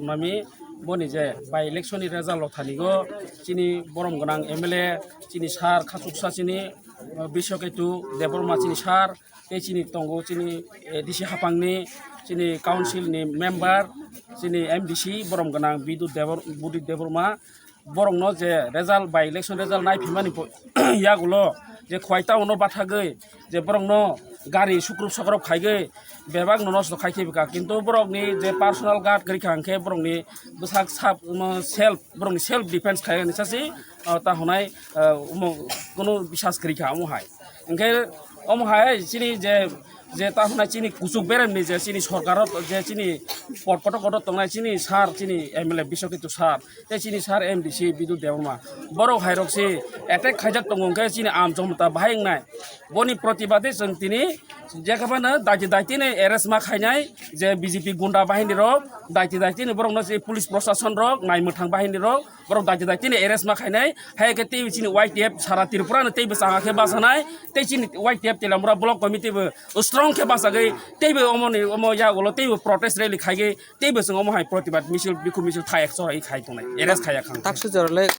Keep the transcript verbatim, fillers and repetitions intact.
Nami boni je by election ni result lo thani go chini borom gwnang M L A, chini sir khachuksa chini, uh, Biswaketu Debbarma chini sir, tei chini tongo chini A D C hapang ni, chini council ni member, chini M D C borom gwnang Bidut Debor-, Budit Debbarma, borok no je result by election result nai phimani po-, yagulo je khwai town no bathagwi je borok no gari sukrup sokrop khaigwi bebak no nosto khai khe bwkha, kintu borok ni je personal guard kwrwi kha hwnkhe borok ni bwsak sab, um, self, borok ni self defense khai ni sasi, uh, ta hwnai, uh, omo kono bisas kwrwi kha omo hai. Hwnkhe omo hai chini je, je ta hwnai chini kuchuk berem ni je chini sorkar o je chini pot kotor kotor tongnai chini sir, chini M L A Biswaketu sir, tei chini sir M D C Bidut Debbarma, borok hai rok se attack khaijak tongo hwnkhe chini am chomta bahai wngnai. Boni protibade chwng tini jekhebano daiti daiti ni arrest ma khainai je B J P gunda bahini rok, daiti daiti ni borok no se police prosason rok, nai mwthang bahini rok, borok daiti daiti ni arrest ma khainai. Hai khe tei chini Y T F sara Tripura no tei bwsang khe basanai, tei chini Y T F Teliamura block committee bo strong khe basagwi tei bo omo ni omo yagulo tei bo protest rally khaigwi tei bo chwng omo hai protibad misil, bikhuk misil thai ek chora khai tongnai, arrest khaiya khang. Taksu jorale